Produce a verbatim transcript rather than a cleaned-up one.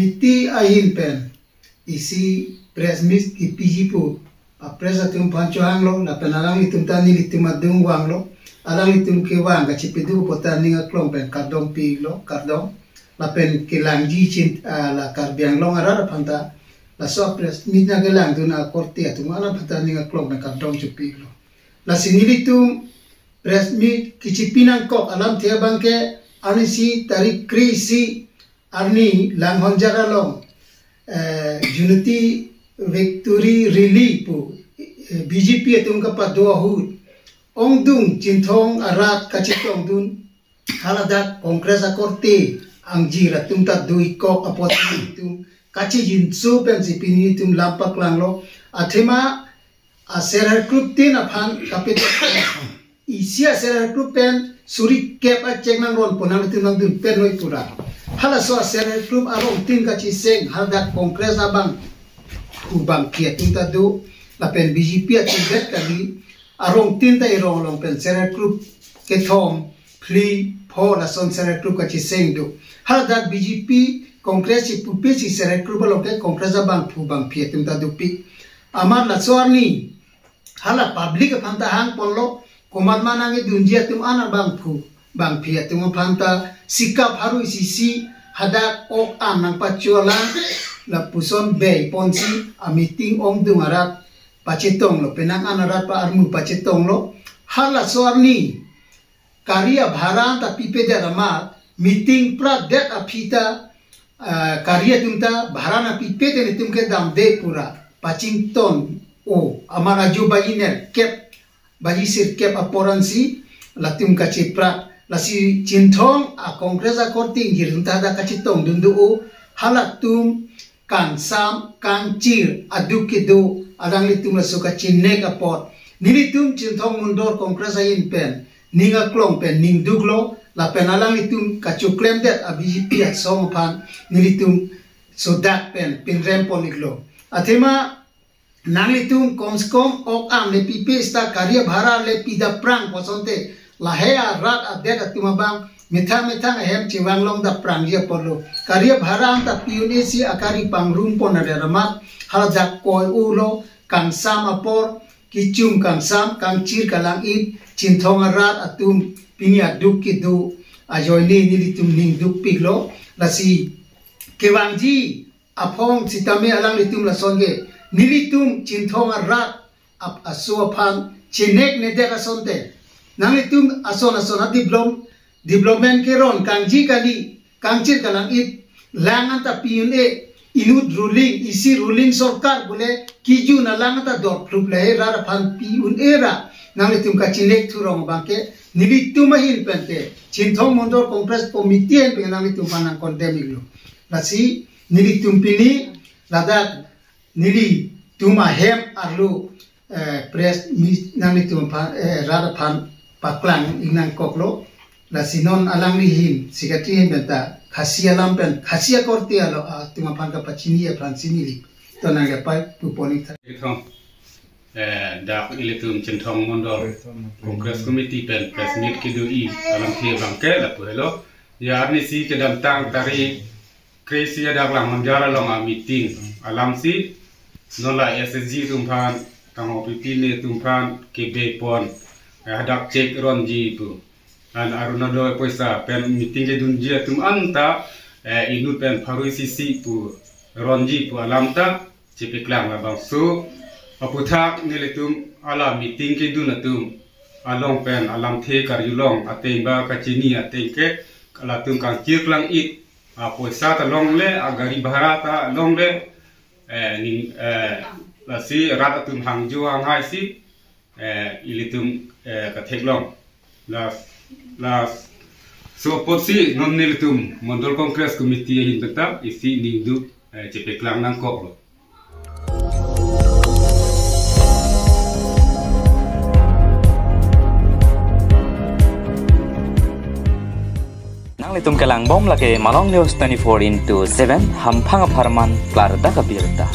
Committee ahin pen isi press meet kipiji pu a press atum aphan chohanglo, lapen alanglitum ta nelitum adung vanglo, alanglitum kevang kachepaduk apot ta ning aklong pen kardom pilo, kardom. Lapen kelangji chin, ah, la Karbi Anglong arat aphan ta, laso a press meet nangkelangdun akorte atum an aphan ta ning aklong pen kardom chepilo. Lasi nelitum press meet kachepi nangkok alamthe abangke, arnisi tarik kre-isi arni Langhonjar along, eh, Unity Victory Rally pu, eh, B J P atum kapado ahut, ongdung Chinthong arat kachetongdun, haladak Congress akorte angjir atum ta doikok apot atum kachijinso pensi pini itum lam paklanglo. Athema a self help group tin aphan kapitok isi a self help group pen suri kep a check nangron ponang itum nangdun pen noi pura. Halaso a self help group arong tin kachiseng, haladak Congress abang phu bangphi atum ta do, lapen B J P atum det kali, arong tin ta irong along pen self help group kethom, phli, pho lason self help group kachiseng do. Haladak B J P, Congress si pupe si self help group along ke Congress abang phu bangphi atum ta dopik. Amat laso arni hala public aphan ta hangponlo, komat ma nangkedunji atum an abang phu bangphi atum aphan ta sikap harui sisi hadak ok an nangpacholang lapuson beiponsi a meeting ongdung arat pachetonglo, penang an arat pa armu pachetonglo. Halaso arni gari abhara ta pipedet amat, meeting pratdet aphi ta, ah, gari atum ta bhara nangpipe te nelitum kedamde pura, pachington o, amat ajo baji nerkep, baji sirkep apor ansi latum kacheprat. Lasi Chinthong a Congress akorte angjir atum ta hadak kachetongdun do o, halatum kangsam kangchir aduk kedo alanglitum laso kachinek apot, nelitum Chinthong Mondol Congress ahin pen ning aklong pen ning duklo, lapen alanglitum kachoklemdet a B J P asong aphan nelitum sodak pen pinrem pon-iklo. Athema nanglitum komse kom ok an le pipe seta gari abhara le pida prang pu asonte, lahei arat adet atum abang methang methang ahem chevang long da prangji apotlo. Gari abhara an ta pi-un-e si a gari pangrum pon adet amat, haladak koi-olo, kangsam apor, kechum kangsam, kangchir kalang-it, Chinthong arat atum pini aduk kedo ajoine nelitum ning dukpiklo. Lasi kevangji aphong sitame alanglitum lason ke, nelitum Chinthong arat ap aso aphan chineknedet asonte, nanglitum ason ason a develop, development keron kangji kali, kangchir kalang-it, lang an ta pi-un-e, inut ruling, isi ruling sorkar bole kijun alang an ta dor phlup lahei rat aphan pi-un-e ra, nanglitum kachinek thurong abangke, nelitum ahin pen ke, Chinthong Mondol Congress Committee ahin pen nanglitum aphan nang condemn-iklo. Lasi nelitum pini ladak nelitum ahem arlo, eh, press meet nanglitum aphan, eh, rat aphan paklang-ik nangkoklo. Lasi non alangli ahin, secretary ahin pen ta Khasi alam pen, Khasi akorte alo atum aphan kapachini aphan chini-ik. To nangkepai pupon-ik tha. Ithong, eh, dak ilitum Chinthong Mondol Congress Committee pen press meet kedo-i alamthe abangke lapu helo. Ya arnisi kedamtang tarik kre-isi adak Langhonjar along a meeting alamsi, non la S H G atum aphan, tangho pipi ne atum aphan kebepon, eh, hadak check ronji pu, an Orunodoi poisa pen meeting kedunji atum an ta, eh, inut pen pharo isi isi pu ronji pu alam ta chepaklang labangso. Aphuthak nelitum hala meeting kedun atum along pen alamthe karjulong ateng ba kachini ateng ke, latum kangchir kalang-it, a poisa ta longle, a gari bhara ta longle, eh, ning, eh, lasi rat atum hangjo hanghai si, eh, ilitum, eh, katheklong. La, laso apotsi non nelitum Mondol Congress Committee ahin pen ta isi ning duk, eh, chepaklang nangkoklo. Nanglitum kelangbom lake Malong News twenty-four into seven, hamphang apharman klardak abirta.